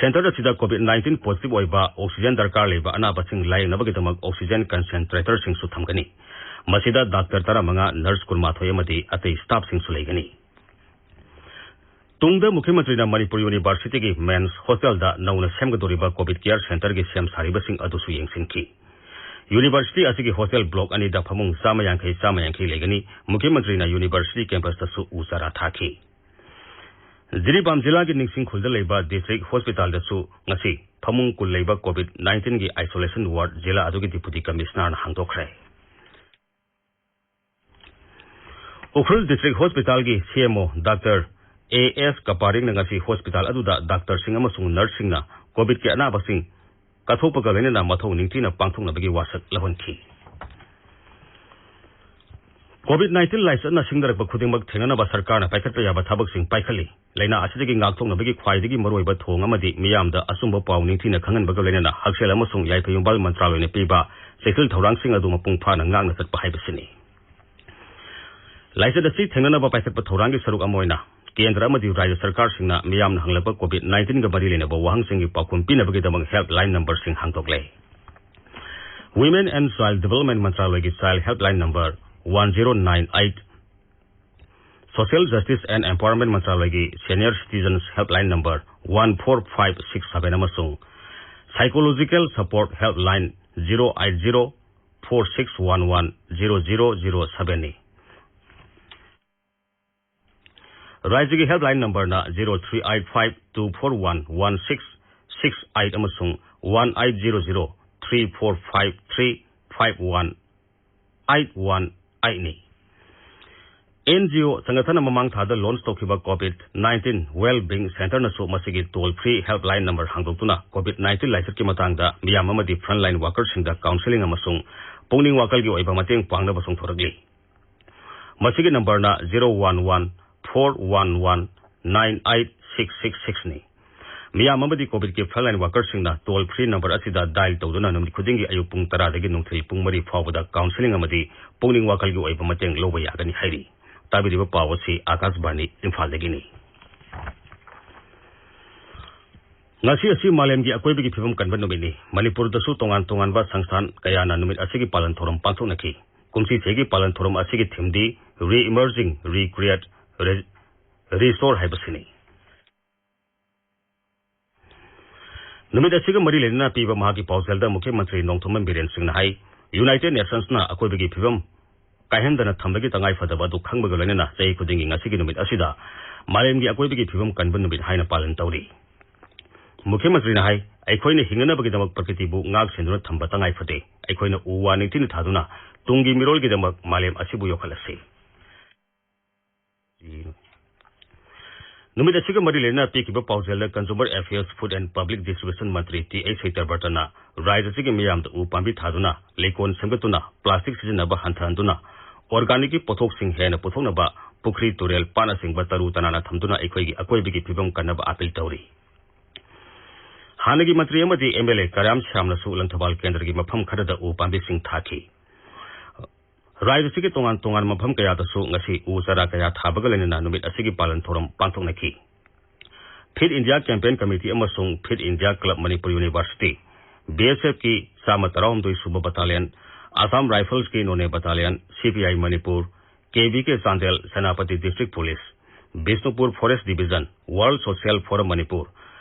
Centre ꯑꯁꯤꯗ COVID nineteen positive ꯑꯣꯏꯕ oxygen ꯗꯔꯀꯥꯔ ꯂꯩꯕ ꯑꯅꯥꯕꯁꯤꯡ ꯂꯥꯌꯦꯡꯅꯕꯒꯤꯗꯃꯛ oxygen concentratorꯁꯤꯡꯁꯨ ꯊꯝꯒꯅꯤ꯫ ꯃꯁꯤꯗ ꯗꯥꯛꯇꯔ ꯇꯔꯥꯃꯉꯥ, nurse ꯀꯨꯟꯃꯥꯊꯣꯏ ꯑꯃꯗꯤ ꯑꯇꯩ staffꯁꯤꯡꯁꯨ ꯂꯩꯒꯅꯤ꯫ ꯇꯨꯡꯗ ꯃꯨꯈ꯭ꯌ ꯃꯟꯇ꯭ꯔꯤꯅ ꯃꯅꯤꯄꯨꯔ Universityꯒꯤ men's hostelꯗ ꯅꯧꯅ ꯁꯦꯝꯒꯗꯧꯔꯤꯕ COVID care centreꯒꯤ ꯁꯦꯝ ꯁꯥꯔꯤꯕꯁꯤꯡ ꯑꯗꯨꯁꯨ ꯌꯦꯡꯁꯤꯟꯈꯤ꯫ University ꯑꯁꯤꯒꯤ hostel block ꯑꯅꯤꯗ ꯐꯃꯨꯡ ꯆꯥꯝꯃ ꯌꯥꯡꯈꯩ, ꯆꯥꯝꯃ ꯌꯥꯡꯈꯩ ꯂꯩꯒꯅꯤ꯫ ꯃꯨꯈ꯭ꯌ ꯃꯟꯇ꯭ꯔꯤꯅ University campusꯇꯁꯨ ꯎ ꯆꯥꯔꯥ ꯊꯥꯈꯤ꯫ ꯖꯤꯔꯤꯕꯥꯝ ꯖꯤꯂꯥꯒꯤ ꯅꯤꯡꯁꯤꯡ ꯈꯨꯜꯗ ꯂꯩꯕ district hospitalꯗꯁꯨ ꯉꯁꯤ ꯐꯃꯨꯡ ꯀꯨꯟ ꯂꯩꯕ COVID nineteenꯒꯤ isolation ward ꯖꯤꯂꯥ ꯑꯗꯨꯒꯤ Deputy Commissionerꯅ ꯍꯥꯡꯗꯣꯛꯈ꯭ꯔꯦ꯫ Ukhrul district hospitalꯒꯤ CMO Doctor A S ꯀꯄꯥꯔꯤꯡꯅ ꯉꯁꯤ hospital ꯑꯗꯨꯗ doctorꯁꯤꯡ ꯑꯃꯁꯨꯡ nurseꯁꯤꯡꯅ COVIDꯀꯤ ꯑꯅꯥꯕꯁꯤꯡ ꯀꯠꯊꯣꯛꯄꯒ ꯂꯣꯏꯅꯅ ꯃꯊꯧ ꯅꯤꯡꯊꯤꯅ ꯄꯥꯡꯊꯣꯛꯅꯕꯒꯤ ꯋꯥꯁꯛ ꯂꯧꯍꯟꯈꯤ꯫ COVID nineteen ꯂꯥꯏꯆꯠꯅ ꯁꯤꯡꯅꯔꯛꯄ ꯈꯨꯗꯤꯡꯃꯛ ꯊꯦꯡꯅꯅꯕ ꯁꯔꯀꯥꯔꯅ ꯄꯥꯏꯈꯠꯄ ꯌꯥꯕ ꯊꯕꯛꯁꯤꯡ ꯄꯥꯏꯈꯠꯂꯤ꯫ ꯂꯥꯏꯅꯥ ꯑꯁꯤꯗꯒꯤ ꯉꯥꯛꯊꯣꯛꯅꯕꯒꯤ ꯈ꯭ꯋꯥꯏꯗꯒꯤ ꯃꯔꯨꯑꯣꯏꯕ ꯊꯣꯡ ꯑꯃꯗꯤ ꯃꯤꯌꯥꯝꯗ ꯑꯆꯨꯝꯕ ꯄꯥꯎ ꯅꯤꯡꯊꯤꯅ ꯈꯪꯍꯟꯕꯒ ꯂꯣꯏꯅꯅ ꯍꯛꯁꯦꯜ ꯑꯃꯁꯨꯡ ꯌꯥꯏꯐ ꯌꯨꯝꯕꯥꯜ ꯃꯟꯇ꯭ꯔꯥꯂꯣꯏꯅ ꯄꯤꯕ ꯆꯦꯛꯁꯤꯜ ꯊꯧꯔꯥꯡꯁꯤꯡ ꯑꯗꯨ ꯃꯄꯨꯡ ꯐꯥꯅ ꯉꯥꯛꯅ ꯆꯠꯄ ꯍꯥꯏꯕꯁꯤꯅꯤ꯫ ꯂꯥꯏꯆꯠ ꯑꯁꯤ ꯊꯦꯡꯅꯅꯕ ꯄꯥꯏꯈꯠꯄ ꯊꯧꯔꯥꯡꯒꯤ ꯁꯔꯨꯛ ꯑꯃ ꯑꯣꯏꯅ ꯀꯦꯟꯗ꯭ꯔ ꯑꯃꯗꯤ ꯔꯥꯖ꯭ꯌ ꯁꯔꯀꯥꯔꯁꯤꯡꯅ ꯃꯤꯌꯥꯝꯅ ꯍꯪꯂꯛꯄ COVID nineteenꯒ ꯃꯔꯤ ꯂꯩꯅꯕ ꯋꯥꯍꯪꯁꯤꯡꯒꯤ ꯄꯥꯎꯈꯨꯝ ꯄꯤꯅꯕꯒꯤꯗꯃꯛ helpline numberꯁꯤꯡ ꯍꯥꯡꯗꯣꯛꯂꯦ꯫ Women and Child Development ꯃꯟꯇ꯭ꯔꯥꯂꯣꯏꯒꯤ Child Helpline number one zero nine eight, Social Justice and Empowerment ꯃꯟꯇ꯭ꯔꯥꯂꯣꯏꯒꯤ Senior Citizens Helpline number one four five six seven ꯑꯃꯁꯨꯡ Psychological Support Helpline zero eight zero four six one one zero zero zero sevenꯅꯤ꯫ ꯔꯥꯖ꯭ꯌꯒꯤ helpline numberꯅ zero three eight five two four one one six six eight ꯑꯃꯁꯨꯡ one eight zero zero three four five three five one eight one eightꯅꯤ꯫ NGO ꯁꯪꯒꯊꯟꯅ ꯃꯃꯥꯡ ꯊꯥꯗ launch ꯇꯧꯈꯤꯕ COVID nineteen Wellbeing Centreꯅꯁꯨ ꯃꯁꯤꯒꯤ toll free helpline number ꯍꯥꯡꯗꯣꯛꯇꯨꯅ COVID nineteen ꯂꯥꯏꯆꯠꯀꯤ ꯃꯇꯥꯡꯗ ꯃꯤꯌꯥꯝ ꯑꯃꯗꯤ frontline workerꯁꯤꯡꯗ counselling ꯑꯃꯁꯨꯡ ꯄꯨꯛꯅꯤꯡ ꯋꯥꯈꯜꯒꯤ ꯑꯣꯏꯕ ꯃꯇꯦꯡ ꯄꯥꯡꯅꯕ ꯆꯣꯡꯊꯣꯔꯛꯂꯤ꯫ ꯃꯁꯤꯒꯤ numberꯅ zero one one four one one nine eight six six sixꯅꯤ꯫ ꯃꯤꯌꯥꯝ ꯑꯃꯗꯤ COVIDꯀꯤ frontline workerꯁꯤꯡꯅ toll free number ꯑꯁꯤꯗ dial ꯇꯧꯗꯨꯅ ꯅꯨꯃꯤꯠ ꯈꯨꯗꯤꯡꯒꯤ ꯑꯌꯨꯛ ꯄꯨꯡ ꯇꯔꯥꯗꯒꯤ ꯅꯨꯡꯊꯤꯜ ꯄꯨꯡ ꯃꯔꯤ ꯐꯥꯎꯕꯗ counselling ꯑꯃꯗꯤ ꯄꯨꯛꯅꯤꯡ ꯋꯥꯈꯜꯒꯤ ꯑꯣꯏꯕ ꯃꯇꯦꯡ ꯂꯧꯕ ꯌꯥꯒꯅꯤ ꯍꯥꯏꯔꯤ꯫ ꯇꯥꯕꯤꯔꯤꯕ ꯄꯥꯎ ꯑꯁꯤ ꯑꯀꯥꯁꯕꯥꯅꯤ ꯏꯝꯐꯥꯜꯗꯒꯤꯅꯤ꯫ ꯉꯁꯤ ꯑꯁꯤ ꯃꯥꯂꯦꯝꯒꯤ ꯑꯀꯣꯏꯕꯒꯤ ꯐꯤꯕꯝ ꯀꯟꯕ ꯅꯨꯃꯤꯠꯅꯤ꯫ ꯃꯅꯤꯄꯨꯔꯗꯁꯨ ꯇꯣꯉꯥꯟ ꯇꯣꯉꯥꯟꯕ ꯁꯪꯁꯊꯥꯟ ꯀꯌꯥꯅ ꯅꯨꯃꯤꯠ ꯑꯁꯤꯒꯤ ꯄꯥꯂꯟ ꯊꯧꯔꯝ ꯄꯥꯡꯊꯣꯛꯅꯈꯤ꯫ ꯀꯨꯝꯁꯤ ꯆꯍꯤꯒꯤ ꯄꯥꯂꯟ ꯊꯧꯔꯝ ꯑꯁꯤꯒꯤ themeꯗꯤ Re-emerging, Recreate, Re-, Restore ꯍꯥꯏꯕꯁꯤꯅꯤ꯫ ꯅꯨꯃꯤꯠ ꯑꯁꯤꯒ ꯃꯔꯤ ꯂꯩꯅꯅ ꯄꯤꯕ ꯃꯍꯥꯛꯀꯤ ꯄꯥꯎꯖꯦꯜꯗ ꯃꯨꯈ꯭ꯌ ꯃꯟꯇ꯭ꯔꯤ ꯅꯣꯡꯊꯣꯝꯕꯝ ꯕꯤꯔꯦꯟ ꯁꯤꯡꯅ ꯍꯥꯏ, United Nationsꯅ ꯑꯀꯣꯏꯕꯒꯤ ꯐꯤꯕꯝ ꯀꯥꯏꯍꯟꯗꯅ ꯊꯝꯕꯒꯤ ꯇꯉꯥꯏ ꯐꯗꯕ ꯑꯗꯨ ꯈꯪꯕꯒ ꯂꯣꯏꯅꯅ ꯆꯍꯤ ꯈꯨꯗꯤꯡꯒꯤ ꯉꯁꯤꯒꯤ ꯅꯨꯃꯤꯠ ꯑꯁꯤꯗ ꯃꯥꯂꯦꯝꯒꯤ ꯑꯀꯣꯏꯕꯒꯤ ꯐꯤꯕꯝ ꯀꯟꯕ ꯅꯨꯃꯤꯠ ꯍꯥꯏꯅ ꯄꯥꯂꯟ ꯇꯧꯔꯤ꯫ ꯃꯨꯈ꯭ꯌ ꯃꯟꯇ꯭ꯔꯤꯅ ꯍꯥꯏ, ꯑꯩꯈꯣꯏꯅ ꯍꯤꯡꯅꯅꯕꯒꯤꯗꯃꯛ ꯄ꯭ꯔꯀ꯭ꯔꯤꯇꯤꯕꯨ ꯉꯥꯛ ꯁꯦꯟꯗꯨꯅ ꯊꯝꯕ ꯇꯉꯥꯏ ꯐꯗꯦ꯫ ꯑꯩꯈꯣꯏꯅ ꯎ ꯋꯥ ꯅꯤꯡꯊꯤꯅ ꯊꯥꯗꯨꯅ ꯇꯨꯡꯒꯤ ꯃꯤꯔꯣꯜꯒꯤꯗꯃꯛ ꯃꯥꯂꯦꯝ ꯑꯁꯤꯕꯨ ꯌꯣꯛꯈꯠꯂꯁꯤ꯫ ꯅꯨꯃꯤꯠ ꯑꯁꯤꯒ ꯃꯔꯤ ꯂꯩꯅꯅ ꯄꯤꯈꯤꯕ ꯄꯥꯎꯖꯦꯜꯗ Consumer Affairs, Food and Public Distribution Mantri T H ꯁꯩꯇꯕ꯭ꯔꯇꯅ ꯔꯥꯖ꯭ꯌ ꯑꯁꯤꯒꯤ ꯃꯤꯌꯥꯝꯗ ꯎ ꯄꯥꯝꯕꯤ ꯊꯥꯗꯨꯅ, ꯂꯩꯀꯣꯜ ꯁꯦꯝꯒꯠꯇꯨꯅ, ꯄ꯭ꯂꯥꯁꯇꯤꯛ ꯁꯤꯖꯤꯟꯅꯕ ꯍꯟꯊꯍꯟꯗꯨꯅ, ꯑꯣꯔꯒꯥꯅꯤꯛꯀꯤ ꯄꯣꯠꯊꯣꯛꯁꯤꯡ ꯍꯦꯟꯅ ꯄꯨꯊꯣꯛꯅꯕ ꯄꯨꯈ꯭ꯔꯤ, ꯇꯨꯔꯦꯜ, ꯄꯥꯠꯅꯆꯤꯡꯕ ꯇꯔꯨ ꯇꯅꯥꯟꯅ ꯊꯝꯗꯨꯅ ꯑꯩꯈꯣꯏꯒꯤ ꯑꯀꯣꯏꯕꯒꯤ ꯐꯤꯕꯝ ꯀꯟꯅꯕ ꯑꯥꯄꯤꯜ ꯇꯧꯔꯤ꯫ ꯍꯥꯟꯅꯒꯤ ꯃꯟꯇ꯭ꯔꯤ ꯑꯃꯗꯤ ꯑꯦꯝ ꯑꯦꯜ ꯑꯦ ꯀꯔꯥꯝ ꯁ꯭ꯌꯥꯝꯅꯁꯨ ꯂꯪꯊꯕꯥꯜ ꯀꯦꯟꯗ꯭ꯔꯒꯤ ꯃꯐꯝ ꯈꯔꯗ ꯎ ꯄꯥꯝꯕꯤꯁꯤꯡ ꯊꯥꯈꯤ꯫ ꯔꯥꯖ꯭ꯌ ꯑꯁꯤꯒꯤ ꯇꯣꯉꯥꯟ ꯇꯣꯉꯥꯟꯕ ꯃꯐꯝ ꯀꯌꯥꯗꯁꯨ ꯉꯁꯤ ꯎ ꯆꯥꯔꯥ ꯀꯌꯥ ꯊꯥꯕꯒ ꯂꯣꯏꯅꯅ ꯅꯨꯃꯤꯠ ꯑꯁꯤꯒꯤ ꯄꯥꯂꯟ ꯊꯧꯔꯝ ꯄꯥꯡꯊꯣꯛꯅꯈꯤ꯫ ꯐꯤꯠ ꯏꯟꯗꯤꯌꯥ ꯀꯦꯝꯄꯦꯟ ꯀꯃꯤꯇꯤ ꯑꯃꯁꯨꯡ fit India club Manipur university, B S ꯑꯦꯐꯀꯤ ꯆꯥꯝꯃ ꯇꯔꯥꯍꯨꯝꯗꯣꯏ ꯁꯨꯕ ꯕꯇꯥꯂꯤꯌꯟ, ꯑꯁꯥꯝ ꯔꯥꯏꯐꯜꯁꯀꯤ ꯅꯣꯅꯦ battalion, C P I Manipur, K V K Chandel, Senapati district police, Bishnupur forest division, world social forum Manipur,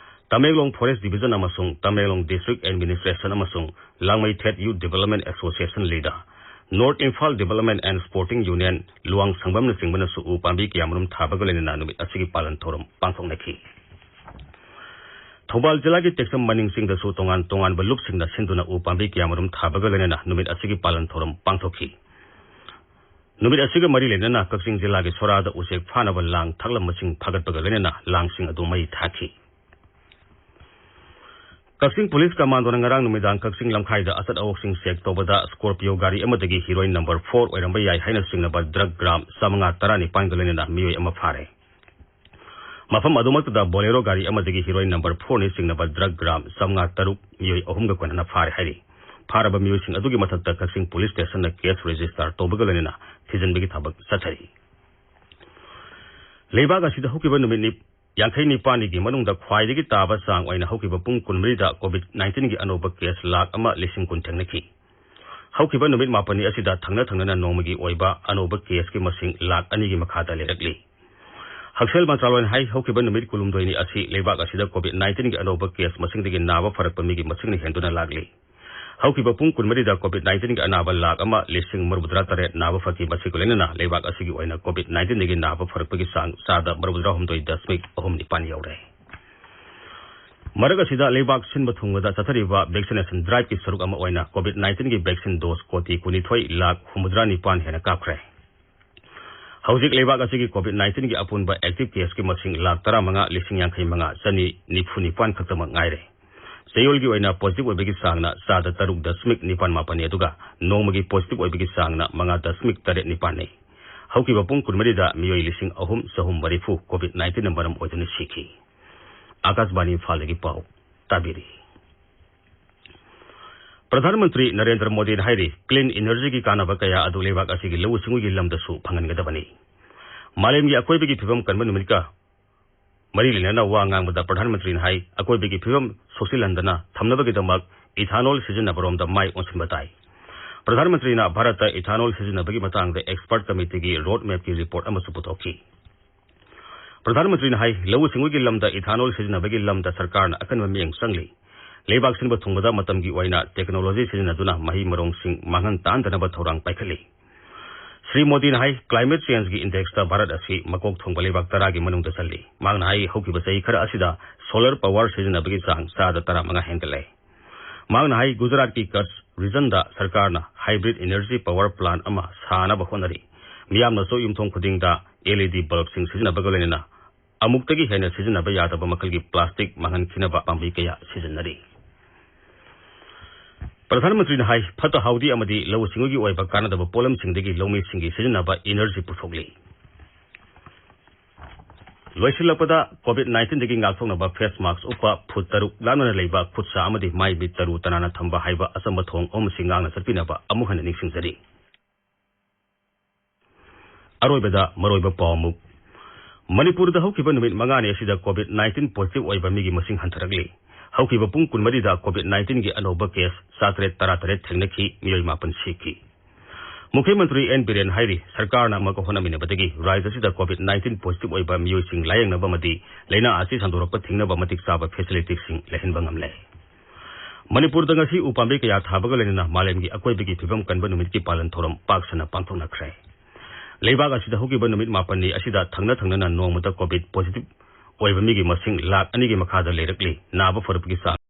Tamenglong forest division ꯑꯃꯁꯨꯡ ꯇꯃꯦꯡꯂꯣꯡ ꯗꯤꯁꯇ꯭ꯔꯤꯛ ꯑꯦꯗꯃꯤꯅꯤꯁꯇ꯭ꯔꯦꯁꯟ ꯑꯃꯁꯨꯡ ꯂꯥꯡꯃꯩꯊꯦꯠ ꯌꯨꯊ ꯗꯤꯚꯦꯂꯞꯃꯦꯟ ꯑꯦꯁꯣꯁꯤꯌꯦꯁꯟ ꯂꯤꯗ, north Imphal development and sporting union ꯂꯨꯋꯥꯡꯁꯪꯕꯝꯅꯆꯤꯡꯕꯅꯁꯨ ꯎ ꯄꯥꯝꯕꯤ ꯀꯌꯥꯃꯔꯨꯝ ꯊꯥꯕꯒ ꯂꯣꯏꯅꯅ ꯅꯨꯃꯤꯠ ꯑꯁꯤꯒꯤ ꯄꯥꯂꯟ ꯊꯧꯔꯝ ꯄꯥꯡꯊꯣꯛꯅꯈꯤ꯫ ꯊꯧꯕꯥꯜ ꯖꯤꯂꯥꯒꯤ ꯇꯦꯛꯆꯝ ꯃꯅꯤꯡ ꯆꯤꯡꯗꯁꯨ ꯇꯣꯉꯥꯟ ꯇꯣꯉꯥꯟꯕ ꯂꯨꯞꯁꯤꯡꯅ ꯁꯤꯟꯗꯨꯅ ꯎ ꯄꯥꯝꯕꯤ ꯀꯌꯥꯃꯔꯨꯝ ꯊꯥꯕꯒ ꯂꯣꯏꯅꯅ ꯅꯨꯃꯤꯠ ꯑꯁꯤꯒꯤ ꯄꯥꯂꯟ ꯊꯧꯔꯝ ꯄꯥꯡꯊꯣꯛꯈꯤ꯫ ꯅꯨꯃꯤꯠ ꯑꯁꯤꯒ ꯃꯔꯤ ꯂꯩꯅꯅ ꯀꯛꯆꯤꯡ ꯖꯤꯂꯥꯒꯤ ꯁꯣꯔꯥꯗ ꯎꯆꯦꯛ ꯐꯥꯅꯕ ꯂꯥꯡ ꯊꯥꯛꯂꯝꯕꯁꯤꯡ ꯐꯥꯒꯠꯄꯒ ꯂꯣꯏꯅꯅ ꯂꯥꯡꯁꯤꯡ ꯑꯗꯨ ꯃꯩ ꯊꯥꯈꯤ꯫ ꯀꯛꯆꯤꯡ ꯄꯨꯂꯤꯁ ꯀꯃꯥꯟꯗꯣꯅ ꯉꯔꯥꯡ ꯅꯨꯃꯤꯗꯥꯡ ꯀꯛꯆꯤꯡ ꯂꯝꯈꯥꯏꯗ ꯑꯆꯠ ꯑꯋꯣꯛꯁꯤꯡ ꯆꯦꯛ ꯇꯧꯕꯗ ꯁ꯭ꯀꯣꯔꯄꯤꯌꯣ ꯒꯥꯔꯤ ꯑꯃꯗꯒꯤ ꯍꯤꯔꯣꯏꯟ ꯅꯝꯕꯔ ꯐꯣꯔ ꯑꯣꯏꯔꯝꯕ ꯌꯥꯏ ꯍꯥꯏꯅ ꯆꯤꯡꯅꯕ ꯗ꯭ꯔꯒ ꯒ꯭ꯔꯥꯝ ꯆꯥꯃꯉꯥ ꯇꯔꯥꯅꯤꯄꯥꯟꯒ ꯂꯣꯏꯅꯅ ꯃꯤꯑꯣꯏ ꯑꯃ ꯐꯥꯔꯦ꯫ ꯃꯐꯝ ꯑꯗꯨꯃꯛꯇꯗ ꯕꯣꯂꯦꯔꯣ ꯒꯥꯔꯤ ꯑꯃꯗꯒꯤ ꯍꯤꯔꯣꯏꯟ ꯅꯝꯕꯔ ꯐꯣꯔꯅꯤ ꯆꯤꯡꯅꯕ ꯗ꯭ꯔꯒ ꯒ꯭ꯔꯥꯝ ꯆꯥꯃꯉꯥ ꯇꯔꯨꯛ ꯃꯤꯑꯣꯏ ꯑꯍꯨꯝꯒ ꯀꯣꯟꯅꯅ ꯐꯥꯔꯦ ꯍꯥꯏꯔꯤ꯫ ꯐꯥꯔꯕ ꯃꯤꯑꯣꯏꯁꯤꯡ ꯑꯗꯨꯒꯤ ꯃꯊꯛꯇ ꯀꯛꯆꯤꯡ ꯄꯨꯂꯤꯁ ꯁ꯭ꯇꯦꯁꯟꯅ ꯀꯦꯁ ꯔꯦꯖꯤꯁꯇꯥꯔ ꯇꯧꯕꯒ ꯂꯣꯏꯅꯅ ꯊꯤꯖꯤꯟꯕꯒꯤ ꯊꯕꯛ ꯆꯠꯊꯔꯤ꯫ ꯂꯩꯕꯥꯛ ꯑꯁꯤꯗ ꯍꯧꯈꯤꯕ ꯅꯨꯃꯤꯠ ꯅꯤ-, ꯌꯥꯡꯈꯩ ꯅꯤꯄꯥꯜꯅꯤꯒꯤ ꯃꯅꯨꯡꯗ ꯈ꯭ꯋꯥꯏꯗꯒꯤ ꯇꯥꯕ ꯆꯥꯡ ꯑꯣꯏꯅ ꯍꯧꯈꯤꯕ ꯄꯨꯡ ꯀꯨꯟꯃꯔꯤꯗ ꯀꯣꯚꯤꯗ ꯅꯥꯏꯟꯇꯤꯟꯒꯤ ꯑꯅꯧꯕ ꯀꯦꯁ ꯂꯥꯈ ꯑꯃ ꯂꯤꯁꯤꯡ ꯀꯨꯟ ꯊꯦꯡꯅꯈꯤ꯫ ꯍꯧꯈꯤꯕ ꯅꯨꯃꯤꯠ ꯃꯥꯄꯟꯅꯤ ꯑꯁꯤꯗ ꯊꯪꯅ ꯊꯪꯅꯅ ꯅꯣꯡꯃꯒꯤ ꯑꯣꯏꯕ ꯑꯅꯧꯕ ꯀꯦꯁꯀꯤ ꯃꯁꯤꯡ ꯂꯥꯈ ꯑꯅꯤꯒꯤ ꯃꯈꯥꯗ ꯂꯩꯔꯛꯂꯤ꯫ ꯍꯛꯁꯦꯜ ꯃꯟꯇ꯭ꯔꯥꯂꯣꯏꯅ ꯍꯥꯏ, ꯍꯧꯈꯤꯕ ꯅꯨꯃꯤꯠ ꯀꯨꯟꯍꯨꯝꯗꯣꯏꯅꯤ ꯑꯁꯤ ꯂꯩꯕꯥꯛ ꯑꯁꯤꯗ ꯀꯣꯚꯤꯗ ꯅꯥꯏꯟꯇꯤꯟꯒꯤ ꯑꯅꯧꯕ ꯀꯦꯁ ꯃꯁꯤꯡꯗꯒꯤ ꯅꯥꯕ ꯐꯔꯛꯄ ꯃꯤꯒꯤ ꯃꯁꯤꯡꯅ ꯍꯦꯟꯗꯨꯅ ꯂꯥꯛꯂꯤ꯫ ꯍꯧꯈꯤꯕ ꯄꯨꯡ ꯀꯨꯟꯃꯔꯤꯗ COVID nineteen-ꯒꯤ ꯑꯅꯥꯕ ꯂꯥꯈ ꯑꯃ ꯂꯤꯁꯤꯡ ꯃꯔꯤꯐꯨꯇꯔꯥ ꯇꯔꯦꯠ ꯅꯥꯕ ꯐꯈꯤ꯫ ꯃꯁꯤꯒ ꯂꯣꯏꯅꯅ ꯂꯩꯕꯥꯛ ꯑꯁꯤꯒꯤ ꯑꯣꯏꯅ COVID nineteen-ꯗꯒꯤ ꯅꯥꯕ ꯐꯔꯛꯄꯒꯤ ꯆꯥꯡ ꯆꯥꯗ ꯃꯔꯤꯐꯨꯇꯔꯥꯍꯨꯝꯗꯣꯏ ꯗꯁꯃꯤꯛ ꯑꯍꯨꯝ ꯅꯤꯄꯥꯟ ꯌꯧꯔꯦ꯫ ꯃꯔꯛ ꯑꯁꯤꯗ ꯂꯩꯕꯥꯛ ꯁꯤꯟꯕ ꯊꯨꯡꯕꯗ ꯆꯠꯊꯔꯤꯕ vaccination drive-ꯀꯤ ꯁꯔꯨꯛ ꯑꯃ ꯑꯣꯏꯅ COVID nineteen-ꯒꯤ vaccine dose ꯀꯣꯇꯤ ꯀꯨꯟꯅꯤꯊꯣꯏ ꯂꯥꯈ ꯍꯨꯝꯐꯨꯇꯔꯥ ꯅꯤꯄꯥꯟ ꯍꯦꯟꯅ ꯀꯥꯞꯈ꯭ꯔꯦ꯫ ꯍꯧꯖꯤꯛ ꯂꯩꯕꯥꯛ ꯑꯁꯤꯒꯤ COVID nineteen-ꯒꯤ ꯑꯄꯨꯟꯕ active case-ꯀꯤ ꯃꯁꯤꯡ ꯂꯥꯈ ꯇꯔꯥꯃꯉꯥ ꯂꯤꯁꯤꯡ ꯌꯥꯡꯈꯩ ꯃꯉꯥ ꯆꯅꯤ ꯅꯤꯐꯨ ꯅꯤꯄꯥꯟ ꯈꯛꯇꯃꯛ ꯉꯥꯏꯔꯦ꯫ ꯆꯌꯣꯜꯒꯤ ꯑꯣꯏꯅ positive ꯑꯣꯏꯕꯒꯤ ꯆꯥꯡꯅ ꯆꯥꯗ ꯇꯔꯨꯛ ꯗꯁꯃꯤꯛ ꯅꯤꯄꯥꯟ ꯃꯥꯄꯟꯅꯤ, ꯑꯗꯨꯒ ꯅꯣꯡꯃꯒꯤ positive ꯑꯣꯏꯕꯒꯤ ꯆꯥꯡꯅ ꯃꯉꯥ ꯗꯁꯃꯤꯛ ꯇꯔꯦꯠ ꯅꯤꯄꯥꯟꯅꯤ꯫ ꯍꯧꯈꯤꯕ ꯄꯨꯡ ꯀꯨꯟꯃꯔꯤꯗ ꯃꯤꯑꯣꯏ ꯂꯤꯁꯤꯡ ꯑꯍꯨꯝ ꯆꯍꯨꯝ ꯃꯔꯤꯐꯨ COVID nineteen-ꯅ ꯃꯔꯝ ꯑꯣꯏꯗꯨꯅ ꯁꯤꯈꯤ꯫ ꯑꯥꯀꯥꯁꯕꯥꯅꯤ ꯏꯝꯐꯥꯜꯗꯒꯤ ꯄꯥꯎ ꯇꯥꯕꯤꯔꯤ꯫ ꯄ꯭ꯔꯙꯥꯟ ꯃꯟꯇ꯭ꯔꯤ ꯅꯔꯦꯟꯗ꯭ꯔ ꯃꯣꯗꯤꯅ ꯍꯥꯏꯔꯤ, clean energy-ꯒꯤ ꯀꯥꯟꯅꯕ ꯀꯌꯥ ꯑꯗꯨ ꯂꯩꯕꯥꯛ ꯑꯁꯤꯒꯤ ꯂꯧꯎ ꯁꯤꯡꯎꯒꯤ ꯂꯝꯗꯁꯨ ꯐꯪꯍꯟꯒꯗꯕꯅꯤ꯫ ꯃꯥꯂꯦꯝꯒꯤ ꯑꯀꯣꯏꯕꯒꯤ ꯐꯤꯕꯝ ꯀꯟꯕ ꯅꯨꯃꯤꯠꯀ ꯃꯔꯤ ꯂꯩꯅꯅ ꯋꯥ ꯉꯥꯡꯕꯗ ꯄ꯭ꯔꯙꯥꯟ ꯃꯟꯇ꯭ꯔꯤꯅ ꯍꯥꯏ, ꯑꯀꯣꯏꯕꯒꯤ ꯐꯤꯕꯝ ꯁꯣꯛꯆꯤꯜꯍꯟꯗꯅ ꯊꯝꯅꯕꯒꯤꯗꯃꯛ ethanol ꯁꯤꯖꯤꯟꯅꯕꯔꯣꯝꯗ ꯃꯥꯏ ꯑꯣꯟꯁꯤꯟꯕ ꯇꯥꯏ꯫ ꯄ꯭ꯔꯙꯥꯟ ꯃꯟꯇ꯭ꯔꯤꯅ ꯚꯥꯔꯠꯇ ethanol ꯁꯤꯖꯤꯟꯅꯕꯒꯤ ꯃꯇꯥꯡꯗ expert committee-ꯒꯤ road map-ꯀꯤ report ꯑꯃꯁꯨ ꯄꯨꯊꯣꯛꯈꯤ꯫ ꯄ꯭ꯔꯙꯥꯟ ꯃꯟꯇ꯭ꯔꯤꯅ ꯍꯥꯏ, ꯂꯧꯎ ꯁꯤꯡꯎꯒꯤ ꯂꯝꯗ ethanol ꯁꯤꯖꯤꯟꯅꯕꯒꯤ ꯂꯝꯗ ꯁꯔꯀꯥꯔꯅ ꯑꯀꯟꯕ ꯃꯤꯠꯌꯦꯡ ꯆꯪꯂꯤ꯫ ꯂꯩꯕꯥꯛ ꯁꯤꯟꯕ ꯊꯨꯡꯕꯗ ꯃꯇꯝꯒꯤ ꯑꯣꯏꯅ technology ꯁꯤꯖꯤꯟꯅꯗꯨꯅ ꯃꯍꯩ ꯃꯔꯣꯡꯁꯤꯡ ꯃꯥꯡꯍꯟ ꯇꯥꯍꯟꯗꯅꯕ ꯊꯧꯔꯥꯡ ꯄꯥꯏꯈꯠꯂꯤ꯫ ꯁ꯭ꯔꯤ ꯃꯣꯗꯤꯅ ꯍꯥꯏ, climate change-ꯒꯤ index-ꯇ ꯚꯥꯔꯠ ꯑꯁꯤ ꯃꯀꯣꯛ ꯊꯣꯡꯕ ꯂꯩꯕꯥꯛ ꯇꯔꯥꯒꯤ ꯃꯅꯨꯡꯗ ꯆꯜꯂꯤ꯫ ꯃꯍꯥꯛꯅ ꯍꯥꯏ, ꯍꯧꯈꯤꯕ ꯆꯍꯤ ꯈꯔ ꯑꯁꯤꯗ solar power ꯁꯤꯖꯤꯟꯅꯕꯒꯤ ꯆꯥꯡ ꯆꯥꯗ ꯇꯔꯥꯃꯉꯥ ꯍꯦꯟꯒꯠꯂꯦ꯫ ꯃꯍꯥꯛꯅ ꯍꯥꯏ, ꯒꯨꯖꯔꯥꯠꯀꯤ ꯀꯆ region-ꯗ ꯁꯔꯀꯥꯔꯅ hybrid energy power plant ꯑꯃ ꯁꯥꯅꯕ ꯍꯣꯠꯅꯔꯤ꯫ ꯃꯤꯌꯥꯝꯅꯁꯨ ꯌꯨꯝꯊꯣꯡ ꯈꯨꯗꯤꯡꯗ LED bulb-ꯁꯤꯡ ꯁꯤꯖꯤꯟꯅꯕꯒ ꯂꯣꯏꯅꯅ ꯑꯃꯨꯛꯇꯒꯤ ꯍꯦꯟꯅ ꯁꯤꯖꯤꯟꯅꯕ ꯌꯥꯗꯕ ꯃꯈꯜꯒꯤ plastic ꯃꯥꯡꯍꯟꯈꯤꯅꯕ ꯄꯥꯝꯕꯩ ꯀꯌꯥ ꯁꯤꯖꯤꯟꯅꯔꯤ꯫ ꯄ꯭ꯔꯙꯥꯟ ꯃꯟꯇ꯭ꯔꯤꯅ ꯍꯥꯏ, ꯐꯠꯇ ꯍꯥꯎꯗꯤ ꯑꯃꯗꯤ ꯂꯧꯎ ꯁꯤꯡꯎꯒꯤ ꯑꯣꯏꯕ ꯀꯥꯟꯅꯗꯕ ꯄꯣꯠꯂꯝꯁꯤꯡꯗꯒꯤ ꯂꯧꯃꯤꯁꯤꯡꯒꯤ ꯁꯤꯖꯤꯟꯅꯕ energy ꯄꯨꯊꯣꯛꯂꯤ꯫ ꯂꯣꯏꯁꯤꯜꯂꯛꯄꯗ, COVID nineteen-ꯗꯒꯤ ꯉꯥꯛꯊꯣꯛꯅꯕ face mask ꯎꯞꯄ, ꯐꯨꯠ ꯇꯔꯨꯛ ꯂꯥꯞꯅꯅ ꯂꯩꯕ, ꯈꯨꯠ ꯁꯥ ꯑꯃꯗꯤ ꯃꯥꯏ ꯃꯤꯠ ꯇꯔꯨ ꯇꯅꯥꯟꯅ ꯊꯝꯕ ꯍꯥꯏꯕ ꯑꯆꯝꯕ ꯊꯧꯑꯣꯡ ꯑꯍꯨꯝꯁꯤ ꯉꯥꯛꯅ ꯆꯠꯄꯤꯅꯕ ꯑꯃꯨꯛ ꯍꯟꯅ ꯅꯤꯡꯁꯤꯡꯖꯔꯤ꯫ ꯑꯔꯣꯏꯕꯗ ꯃꯔꯨꯑꯣꯏꯕ ꯄꯥꯎ ꯑꯃꯨꯛ꯫ ꯃꯅꯤꯄꯨꯔꯗ ꯍꯧꯈꯤꯕ ꯅꯨꯃꯤꯠ ꯃꯉꯥꯅꯤ ꯑꯁꯤꯗ COVID nineteen positive ꯑꯣꯏꯕ ꯃꯤꯒꯤ ꯃꯁꯤꯡ ꯍꯟꯊꯔꯛꯂꯤ꯫ ꯍꯧꯈꯤꯕ ꯄꯨꯡ ꯀꯨꯟꯃꯔꯤꯗ COVID nineteen-ꯒꯤ ꯑꯅꯧꯕ case ꯆꯥꯇꯔꯦꯠ ꯇꯔꯥꯇꯔꯦꯠ ꯊꯦꯡꯅꯈꯤ, ꯃꯤꯑꯣꯏ ꯃꯥꯄꯟ ꯁꯤꯈꯤ꯫ ꯃꯨꯈ꯭ꯌ ꯃꯟꯇ꯭ꯔꯤ ꯑꯦꯟ ꯕꯤꯔꯦꯟ ꯍꯥꯏꯔꯤ, ꯁꯔꯀꯥꯔꯅ ꯑꯃꯒ ꯍꯣꯠꯅꯃꯤꯟꯅꯕꯗꯒꯤ ꯔꯥꯖ꯭ꯌ ꯑꯁꯤꯗ COVID nineteen positive ꯑꯣꯏꯕ ꯃꯤꯑꯣꯏꯁꯤꯡ ꯂꯥꯌꯦꯡꯅꯕ ꯑꯃꯗꯤ ꯂꯩꯅꯥ ꯑꯁꯤ ꯁꯟꯗꯣꯔꯛꯄ ꯊꯤꯡꯅꯕ ꯃꯇꯤꯛ ꯆꯥꯕ facility-ꯁꯤꯡ ꯂꯩꯍꯟꯕ ꯉꯝꯂꯦ꯫ ꯃꯅꯤꯄꯨꯔꯗ ꯉꯁꯤ ꯎꯄꯥꯝꯕꯤ ꯀꯌꯥ ꯊꯥꯕꯒ ꯂꯣꯏꯅꯅ ꯃꯥꯂꯦꯝꯒꯤ ꯑꯀꯣꯏꯕꯒꯤ ꯐꯤꯕꯝ ꯀꯟꯕ ꯅꯨꯃꯤꯠꯀꯤ ꯄꯥꯂꯟ ꯊꯧꯔꯝ ꯄꯥꯛ ꯁꯟꯅ ꯄꯥꯡꯊꯣꯛꯅꯈ꯭ꯔꯦ꯫ ꯂꯩꯕꯥꯛ ꯑꯁꯤꯗ ꯍꯧꯈꯤꯕ ꯅꯨꯃꯤꯠ ꯃꯥꯄꯟꯅꯤ ꯑꯁꯤꯗ ꯊꯪꯅ ꯊꯪꯅꯅ ꯅꯣꯡꯃꯗ ꯀꯣꯚꯤꯗ ꯄꯣꯖꯤꯇꯤꯚ ꯑꯣꯏꯕ ꯃꯤꯒꯤ ꯃꯁꯤꯡ ꯂꯥꯈ ꯑꯅꯤꯒꯤ ꯃꯈꯥꯗ ꯂꯩꯔꯛꯂꯤ꯫ ꯅꯥꯕ ꯐꯔꯛꯄꯒꯤ ꯆꯥꯡ